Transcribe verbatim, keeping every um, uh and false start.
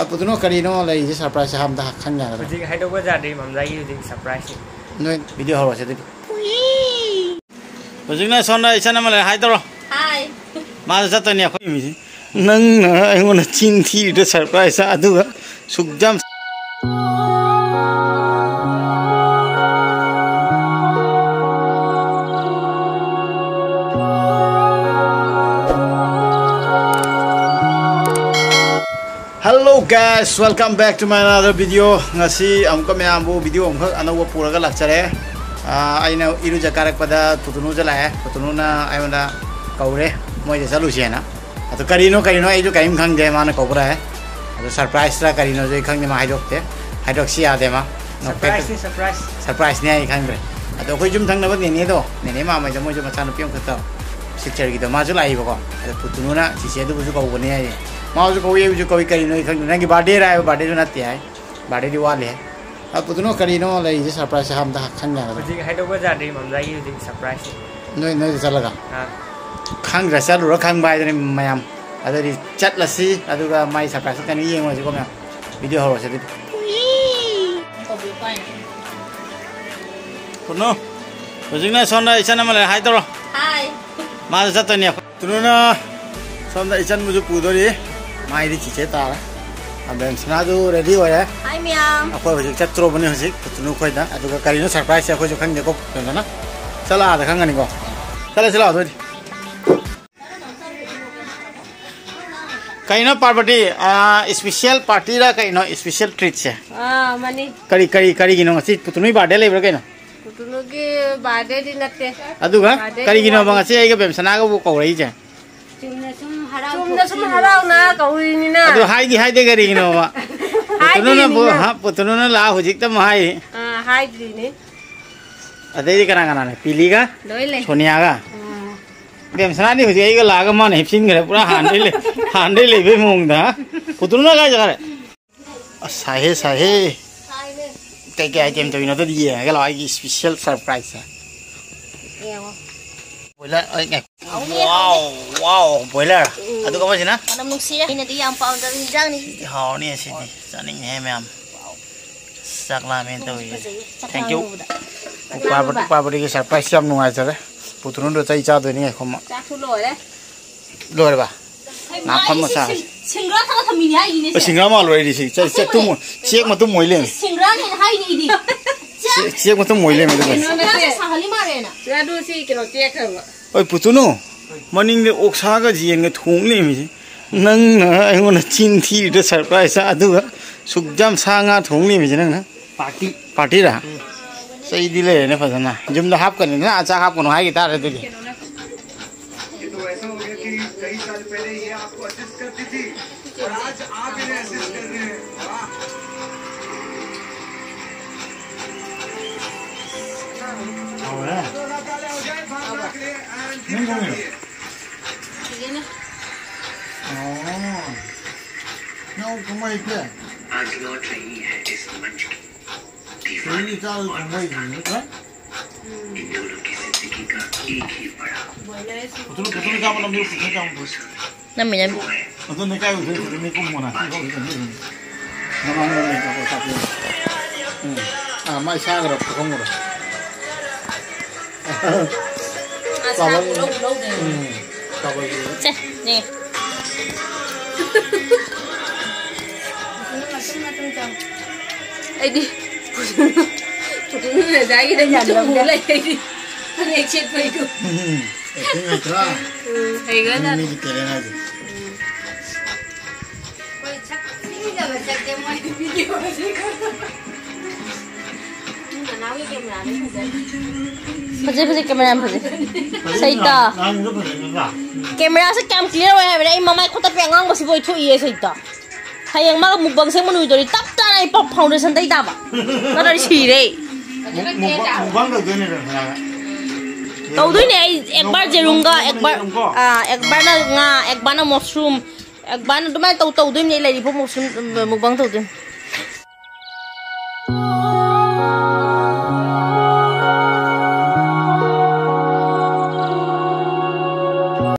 ꯑꯗꯨꯅ ꯀꯔꯤꯅꯣ ꯂꯩꯔꯤꯁꯦ ꯁꯔꯄ꯭ꯔꯥꯏꯁ ꯑꯃꯗ ꯈꯪ ꯌꯥꯒꯗ꯭ꯔꯥ? ꯍꯧꯖꯤꯛ ꯍꯥꯏꯗꯣꯛꯄ ꯌꯥꯗ꯭ꯔꯤ ꯃꯝꯖꯥꯒꯤ ꯍꯧꯖꯤꯛ ꯁꯔꯄ꯭ꯔꯥꯏꯁꯁꯤ꯫ ꯅꯣꯏ ꯚꯤꯗꯤꯑꯣ ꯍꯧꯔꯁꯦ ꯑꯗꯨꯗꯤ꯫ ꯍꯧꯖꯤꯛꯅ ꯁꯣꯝꯗ ꯏꯆꯟ ꯑꯃ ꯂꯩ, ꯍꯥꯏ ꯇꯧꯔꯣ꯫ ꯍꯥꯏ꯫ ꯃꯥꯁꯨ ꯆꯠꯇꯣꯏꯅꯦ ꯑꯩꯈꯣꯏ ꯃꯤꯁꯦ꯫ ꯅꯪꯅ ꯑꯩꯉꯣꯟꯗ ꯆꯤꯟ ꯊꯤꯔꯤꯗ ꯁꯔꯄ꯭ꯔꯥꯏꯁ ꯑꯗꯨꯒ ꯁꯨꯛ ꯌꯥꯝ Hello guys, welcome back to my another video. ꯉꯁꯤ ꯑꯃꯨꯛꯀ ꯃꯌꯥꯝꯕꯨ ꯚꯤꯗꯤꯑꯣ ꯑꯃꯈꯛ ꯑꯅꯧꯕ ꯄꯨꯔꯒ ꯂꯥꯛꯆꯔꯦ꯫ ꯑꯥ, ꯑꯩꯅ ꯏꯔꯨꯖ ꯀꯥꯔꯛꯄꯗ ꯄꯨꯇꯨꯅꯨꯁꯦ ꯂꯥꯛꯑꯦ꯫ ꯄꯨꯇꯨꯅꯨꯅ ꯑꯩꯉꯣꯟꯗ ꯀꯧꯔꯦ, ꯃꯣꯏꯗ ꯆꯠꯂꯨꯁꯦꯅ꯫ ꯑꯗꯨ ꯀꯔꯤꯅꯣ ꯀꯔꯤꯅꯣ ꯑꯩꯁꯨ ꯀꯔꯤꯝ ꯈꯪꯗꯦ, ꯃꯥꯅ ꯀꯧꯕ ꯂꯥꯛꯑꯦ꯫ ꯑꯗꯨ ꯁꯔꯄ꯭ꯔꯥꯏꯁꯔ ꯀꯔꯤꯅꯣꯁꯨ ꯑꯩ ꯈꯪꯗꯦ, ꯃꯥ ꯍꯥꯏꯗꯣꯛꯇꯦ, ꯍꯥꯏꯗꯣꯛꯁꯤ ꯌꯥꯗꯦ ꯃꯥ꯫ ꯁꯔꯄ꯭ꯔꯥꯏꯁꯅꯤ, ꯁꯔꯄ꯭ꯔꯥꯏꯁ꯫ ꯁꯔꯄ꯭ꯔꯥꯏꯁꯅꯤ ꯍꯥꯏ ꯈꯪꯗ꯭ꯔꯦ꯫ ꯑꯗꯣ ꯑꯩꯈꯣꯏ ꯌꯨꯝ ꯊꯪꯅꯕ ꯅꯦꯅꯦꯗꯣ, ꯅꯦꯅꯦ ꯃꯥꯝꯃꯩꯗ ꯃꯣꯏꯁꯨ ꯃꯆꯥꯅꯨꯄꯤ ꯑꯃꯈꯛꯇ ꯁꯤꯜꯆꯔꯒꯤꯗꯣ, ꯃꯥꯁꯨ ꯂꯥꯛꯏꯕꯀꯣ꯫ ꯑꯗꯣ ꯄꯨꯇꯨꯅꯨꯅ ꯆꯤꯆꯦ ꯑꯗꯨꯕꯨꯁꯨ ꯀꯧꯕꯅꯦ ꯍꯥꯏꯌꯦ꯫ ꯃꯥꯁꯨ ꯀꯧꯏ, ꯑꯩꯕꯨꯁꯨ ꯀꯧꯏ, ꯀꯔꯤꯅꯣ ꯑꯩ ꯈꯪꯗꯦ꯫ ꯅꯪꯒꯤ ꯕꯥꯔꯗꯦꯔ ꯍꯥꯏꯕ, ꯕꯥꯔꯗꯦꯁꯨ ꯅꯠꯇꯦ ꯍꯥꯏ꯫ ꯕꯥꯔꯗꯦꯗꯤ ꯋꯥꯠꯂꯤ ꯍꯥꯏ꯫ ꯑ, ꯄꯨꯇꯨꯅꯨ ꯀꯔꯤꯅꯣ ꯂꯩꯔꯤꯁꯦ ꯁꯔꯄ꯭ꯔꯥꯏꯁ ꯑꯝꯇ ꯈꯪ ꯌꯥꯒꯗ꯭ꯔꯥ? ꯍꯧꯖꯤꯛ ꯍꯥꯏꯗꯣꯛꯄ ꯌꯥꯗ꯭ꯔꯤ ꯃꯝꯖꯥꯒꯤ ꯍꯧꯖꯤꯛ ꯁꯔꯄ꯭ꯔꯥꯏꯁꯁꯦ꯫ ꯅꯣꯏ, ꯅꯣꯏꯗ ꯆꯠꯂꯒ? ꯑꯥ꯫ ꯈꯪꯗ꯭ꯔꯦ, ꯆꯠꯂꯨꯔ ꯈꯪꯕ ꯍꯥꯏꯗꯨꯅꯤ ꯃꯌꯥꯝ꯫ ꯑꯗꯨꯗꯤ ꯆꯠꯂꯁꯤ, ꯑꯗꯨꯒ ꯃꯥꯏ ꯁꯔꯄ꯭ꯔꯥꯏꯁ ꯀꯩꯅꯣ ꯌꯦꯡꯉꯨꯔꯁꯤꯀꯣ ꯃꯌꯥꯝ꯫ ꯚꯤꯗꯤꯑꯣ ꯍꯧꯔꯁꯤ ꯑꯗꯨꯗꯤ꯫ ꯄꯨꯅꯨ, ꯍꯧꯖꯤꯛꯅ ꯁꯣꯝꯗ ꯏꯆꯟ ꯑꯃ ꯂꯩ, ꯍꯥꯏ ꯇꯧꯔꯣ꯫ ꯍꯥꯏ꯫ ꯃꯥꯁꯨ ꯆꯠꯇꯣꯏꯅꯦ꯫ ꯄꯨꯇꯨꯅꯨꯅ ꯁꯣꯝꯗ ꯏꯆꯟꯕꯨꯁꯨ ꯄꯨꯗꯣꯔꯤ꯫ ꯃꯥꯏꯗꯤ ꯆꯤꯆꯦ ꯇꯥꯔꯦ꯫ ꯑꯕꯦꯝꯁꯅꯥꯁꯨ ꯔꯦꯗꯤ ꯑꯣꯏꯔꯦ꯫ ꯍꯥꯏ ꯃꯌꯥꯝ꯫ ꯑꯩꯈꯣꯏ ꯍꯧꯖꯤꯛ ꯆꯠꯇ꯭ꯔꯣꯕꯅꯤ ꯍꯧꯖꯤꯛ ꯄꯨꯇꯨꯅꯨ ꯈꯣꯏꯗ꯫ ꯑꯗꯨꯒ ꯀꯔꯤꯅꯣ ꯁꯔꯄ꯭ꯔꯥꯏꯁꯁꯦ ꯑꯩꯈꯣꯏꯁꯨ ꯈꯪꯗꯦꯀꯣ꯫ ꯄꯨꯇꯨꯅꯨꯅ ꯆꯠꯂꯛꯑꯗ ꯈꯪꯒꯅꯤꯀꯣ꯫ ꯆꯠꯂꯁꯤ ꯂꯥꯛꯑꯣ ꯑꯗꯨ ꯑꯣꯏꯗꯤ꯫ ꯀꯩꯅꯣ ꯄꯥꯔꯕꯇꯤ, ꯑꯥ, ꯏꯁꯄꯤꯁꯦꯜ ꯄꯥꯔꯇꯤꯔ ꯀꯩꯅꯣ ꯏꯁꯄꯤꯁꯦꯜ ꯇ꯭ꯔꯤꯠꯁꯦ? ꯑꯥ, ꯃꯥꯅꯤ꯫ ꯀꯔꯤ, ꯀꯔꯤ, ꯀꯔꯤꯒꯤꯅꯣ ꯉꯁꯤ ꯄꯨꯇꯨꯅꯨꯒꯤ ꯕꯥꯔꯗꯦ ꯂꯩꯕ꯭ꯔꯥ ꯀꯩꯅꯣ? ꯄꯨꯇꯨꯅꯨꯒꯤ ꯕꯥꯔꯗꯦꯗꯤ ꯅꯠꯇꯦ꯫ ꯑꯗꯨꯒ ꯕꯥꯔꯗꯦꯗꯤ ꯀꯔꯤꯒꯤꯅꯣꯕ ꯋꯥꯠꯂꯤ꯫ ꯉꯁꯤ ꯑꯩꯒ ꯕꯦꯝꯁꯅꯥꯒꯕꯨ ꯀꯧꯔꯛꯏꯁꯦ? ꯆꯨꯝꯅ ꯁꯨꯝ ꯍꯔꯥꯎ ꯆꯨꯝꯅ ꯁꯨꯝ ꯊꯣꯛꯁꯤꯅ꯫ ꯍꯔꯥꯎꯅ ꯀꯧꯔꯤꯅꯤꯅ꯫ ꯑꯗꯨ ꯍꯥꯏꯗꯤ ꯍꯥꯏꯗꯦ ꯀꯔꯤꯒꯤꯅꯣꯕ? ꯄꯨꯇꯨꯅꯨꯅ ꯍꯥꯏꯗ꯭ꯔꯤꯅꯤꯅ꯫ ꯕꯨ-, ꯍꯥ, ꯄꯨꯇꯨꯅꯨꯅ ꯂꯥꯛ ꯍꯧꯖꯤꯛꯇ ꯑꯃꯨꯛ ꯍꯥꯏ꯫ ꯑꯥ, ꯍꯥꯏꯗ꯭ꯔꯤꯅꯤ꯫ ꯑꯗꯩꯗꯤ ꯀꯅꯥ ꯀꯅꯥꯅꯣ? ꯄꯤꯂꯤꯒ? ꯂꯣꯏ ꯂꯩ꯫ ꯁꯣꯅꯤꯌꯥꯒ? ꯑꯥ꯫ ꯕꯦꯝꯁꯅꯥꯗꯤ ꯍꯧꯖꯤꯛ ꯑꯩꯒ ꯂꯥꯛꯑꯒ ꯃꯥꯅ ꯍꯤꯞꯆꯤꯟꯈ꯭ꯔꯦ, ꯄꯨꯔꯥ ꯍꯥꯟꯅꯗꯩ ꯂꯩ-, ꯍꯥꯟꯅꯗꯩ ꯂꯩꯕꯩ ꯃꯑꯣꯡꯗ, ꯍꯥ? ꯄꯨꯇꯨꯅꯨꯅ ꯀꯥꯏ ꯆꯠꯈ꯭ꯔꯦ? ꯑꯁ, ꯁꯥꯏꯍꯦ, ꯁꯥꯏꯍꯦ꯫ ꯀꯩ ꯀꯩ item ꯇꯧꯔꯤꯅꯣ ꯑꯗꯨꯗꯤ ꯌꯦꯡꯉꯒ ꯂꯥꯛꯑꯣ, ꯑꯩꯒꯤ special surprise ꯁꯦ꯫ ꯌꯦꯡꯉꯣ꯫ ꯕꯣꯏꯂꯔ, ꯑꯩ, ꯉꯥꯏꯈꯣ꯫ ꯍꯥꯎꯅꯤ, ꯋꯥꯎ, ꯍꯥꯎꯅꯤ꯫ ꯋꯥꯎ, ꯕꯣꯏꯂꯔ꯫ ꯎꯝ꯫ ꯑꯗꯨꯒ ꯑꯃꯁꯤꯅ? ꯃꯅꯝ ꯅꯨꯡꯁꯤꯌꯦ꯫ ꯑꯩꯅꯗꯤ ꯌꯥꯝ ꯄꯥꯝꯖꯕ ꯏꯟꯖꯥꯡꯅꯤ ꯁꯤꯗꯤ꯫ ꯁꯤꯗꯤ ꯍꯥꯎꯔꯅꯤ ꯁꯤꯗꯤ꯫ ꯆꯥꯅꯤꯡꯉꯦꯍꯦ ꯃꯌꯥꯝ꯫ ꯆꯥꯛ ꯂꯥꯝꯃꯦꯅ ꯇꯧꯔꯤꯁꯦ꯫ ꯐꯖꯩꯌꯦ꯫ ꯆꯥꯛ Thank you꯫ ꯂꯥꯝꯃꯨꯕꯗ꯫ ꯎꯄꯥꯕ-, ꯎꯄꯥꯕꯗꯒꯤ surprise ꯌꯥꯝ ꯅꯨꯡꯉꯥꯏꯖꯔꯦ꯫ ꯄꯨꯊꯨꯅꯨꯗꯣ ꯆꯩ ꯆꯥꯗꯣꯏꯅꯤ ꯉꯥꯏꯈꯣ ꯑꯃ꯫ ꯆꯥꯛꯁꯨ ꯂꯣꯏꯔꯦ꯫ ꯂꯣꯏꯔꯕ? ꯍꯩꯃꯥ, ꯅꯥꯐꯝ ꯑꯩꯁꯦ ꯃꯆꯥ꯫ ꯁꯤꯡ-, ꯁꯤꯡꯒ꯭ꯔꯥ ꯊꯥꯡꯒꯠ ꯊꯝꯃꯤꯅꯦ ꯍꯥꯏꯔꯤꯅꯦ ꯑꯦ, ꯁꯦ꯫ ꯁꯤꯡꯒ꯭ꯔꯥ ꯃꯥꯜꯂꯨꯔꯦ ꯑꯩꯗꯤ ꯁꯤ꯫ ꯆꯦ-, ꯆꯦ-, ꯑꯁꯦꯡꯕꯅꯦ꯫ ꯇꯨꯝꯃꯣ-, ꯆꯦꯛ ꯃꯇꯨꯝ ꯑꯣꯏ ꯂꯩꯔꯝꯃꯦ꯫ ꯁꯤꯡꯒ꯭ꯔꯥꯅꯦꯅ ꯍꯥꯏꯅꯦ ꯑꯩꯗꯤ꯫ ꯆꯦ-, ꯆꯦꯛ ꯃꯇꯨꯝ ꯑꯣꯏ ꯂꯩꯔꯝꯃꯦ ꯑꯗꯨꯒ꯫ ꯁꯤꯡꯒ꯭ꯔꯥꯁꯦ ꯁꯥꯍꯜꯂꯤ ꯃꯥꯜꯂꯦꯅ꯫ ꯆꯦ, ꯑꯗꯨ ꯁꯤ ꯀꯩꯅꯣ ꯇꯦꯛꯈ꯭ꯔꯕ꯫ ꯑꯣꯏ, ꯄꯨꯇꯨꯅꯨ, ꯃꯅꯤꯡꯗ ꯑꯣꯛꯁꯥꯒ ꯌꯦꯟꯒ ꯊꯣꯡ ꯂꯩꯔꯝꯃꯤꯁꯦ꯫ ꯅꯪꯅ ꯑꯩꯉꯣꯟꯗ ꯆꯤꯟ ꯊꯤꯔꯤꯗ surprise, ꯑꯗꯨꯒ ꯁꯨꯛ ꯌꯥꯝ ꯁꯥ ꯉꯥ ꯊꯣꯡ ꯂꯩꯔꯝꯃꯤꯁꯦ ꯅꯪꯅ꯫ Party꯫ Party ꯔꯥ? ꯎꯝ꯫ ꯆꯩꯗꯤ ꯂꯩꯔꯦꯅꯦ ꯐꯖꯅ꯫ ꯌꯨꯝꯗ ꯍꯥꯞꯀꯅꯤꯗꯅ, ꯑꯆꯥ ꯍꯥꯞꯀꯅꯨ ꯍꯥꯏꯈꯤ ꯇꯥꯔꯦ ꯑꯗꯨꯗꯤ꯫ ये तो ऐसा हो गया कि कई साल पहले ये आपको असिस्ट करती थी और आज आप इन्हें असिस्ट कर रहे हैं। वाह। ꯍꯥꯎꯔꯦ? ꯅꯪ ꯊꯣꯡꯉꯤꯔꯣ? ꯁꯤꯗꯅꯦ꯫ ꯑꯣ꯫ ꯅꯪ ꯊꯣꯡꯕ ꯍꯩꯇꯦ? आज लौट रही है इस मंच की ꯁꯤꯗꯒꯤ ꯆꯥꯕꯗ ꯊꯣꯡꯕ ꯍꯩꯇ꯭ꯔꯤꯅꯤ, ꯅꯠꯇ꯭ꯔꯥ? ꯎꯝ꯫ ꯄꯨꯊꯣꯔꯛꯑꯣ, ꯄꯨꯊꯣꯔꯛꯑꯣ, ꯆꯥꯕ ꯅꯝꯕꯤꯌꯨ, ꯄꯨꯊꯣꯔꯛꯑꯣ, ꯆꯥꯕ ꯅꯝꯕꯤꯌꯨ꯫ ꯅꯝꯃꯤ, ꯅꯝꯃꯤ꯫ ꯑꯗꯨꯅ ꯏꯀꯥꯏꯕ ꯊꯣꯛꯏ, ꯐꯖꯅ ꯃꯤꯠ ꯀꯨꯝ ꯃꯣꯅ꯫ ꯁꯤ ꯐꯥꯎꯗꯤ ꯀꯩꯅꯣ ꯇꯧꯗꯣꯏꯅꯤ꯫ ꯃꯃꯥꯡꯗ ꯂꯩ ꯆꯥꯄꯣꯠ ꯆꯥꯄꯣꯠ꯫ ꯎꯝ꯫ ꯑꯥ, ꯃꯥꯏ ꯁꯥꯈ꯭ꯔꯕ ꯈꯪꯉꯨꯔꯦ꯫ ꯃꯥ ꯆꯥꯕ ꯁꯥꯕ ꯂꯧ-, ꯂꯧꯗꯦ꯫ ꯎꯝ꯫ ꯆꯥꯕ ꯂꯧ-꯫ ꯁꯦ, ꯅꯦ꯫ ꯑꯩꯗꯤ ꯄꯨꯇꯨꯅ ꯉꯁꯥꯏꯒꯤꯗ ꯃꯤꯠꯇꯨ ꯎ ꯂꯩ ꯑꯩꯗꯤ꯫ ꯐꯅꯦꯛ ꯁꯦꯠꯄꯩꯗꯨ꯫ ꯎꯝ, acting ꯍꯩꯇ꯭ꯔꯥ? ꯎꯝ, ꯍꯩꯒ꯭ꯔꯖꯥꯠꯅꯤ꯫ ꯃꯤꯒꯤ talent ꯍꯥꯏꯁꯦ꯫ ꯎꯝ꯫ ꯑꯩꯈꯣꯏ ꯁꯛ ꯊꯤꯗꯕ ꯁꯛꯁꯦ ꯃꯣꯏ video ꯁꯦ꯫ ꯅꯅꯥꯎꯒꯤ camera ꯗꯣ ꯐꯖꯩ꯫ ꯐꯖꯩ, ꯐꯖꯩ, camera ꯌꯥꯝ ꯐꯖꯩ꯫ ꯁꯩꯇꯥ꯫ ꯉꯥꯡꯕꯗꯣ ꯐꯖꯩ ꯅꯠꯇ꯭ꯔꯥ? Camera ꯁꯦ ꯀꯌꯥꯝ clear ꯑꯣꯏ ꯍꯥꯏꯕꯅꯦ? ꯑꯩ ꯃꯃꯥꯏ ꯈꯨꯠꯇ ꯄꯦꯡꯉꯥꯡꯕꯁꯤꯕꯨ ꯑꯣꯏꯊꯣꯛꯏꯌꯦ ꯁꯩꯇꯥ꯫ ꯍꯌꯦꯡ ꯃꯥꯒ mukbang ꯁꯦꯝꯕ ꯅꯨꯃꯤꯠꯇꯨꯗꯤ ꯇꯞ ꯇꯥꯅ ꯑꯩ ꯄ-, foundation ꯇꯩ ꯇꯥꯕ꯫ ꯅꯠꯇ꯭ꯔꯗꯤ ꯁꯤꯔꯦ꯫ Muk-, mukbang, mukbang ꯇꯧꯗꯣꯏꯅꯦ ꯀꯩꯅꯣ ꯁꯅꯥꯗ꯫ ꯇꯧꯗꯣꯏꯅꯦ ꯑꯩ꯫ ꯑꯦꯛꯕꯥꯔ ꯅꯣꯡꯃ-, ꯖꯦꯔꯨꯝꯒ, ꯅꯣꯡꯃ ꯑꯦꯛꯕꯥꯔ, ꯌꯦꯔꯨꯝꯀꯣ꯫ ꯑꯥ, ꯑꯦꯛꯕꯥꯔꯅ ꯉꯥ, ꯑꯦꯛꯕꯥꯔꯅ mushroom, ꯑꯦꯛꯕꯥꯔꯅ ꯑꯗꯨꯃꯥꯏꯅ ꯇꯧ-, ꯇꯧꯗꯣꯏꯅꯦ ꯑꯩ ꯂꯩꯔꯤꯕ mushroom, ꯎꯝ, mukbang ꯇꯧꯗꯣꯏꯅꯦ꯫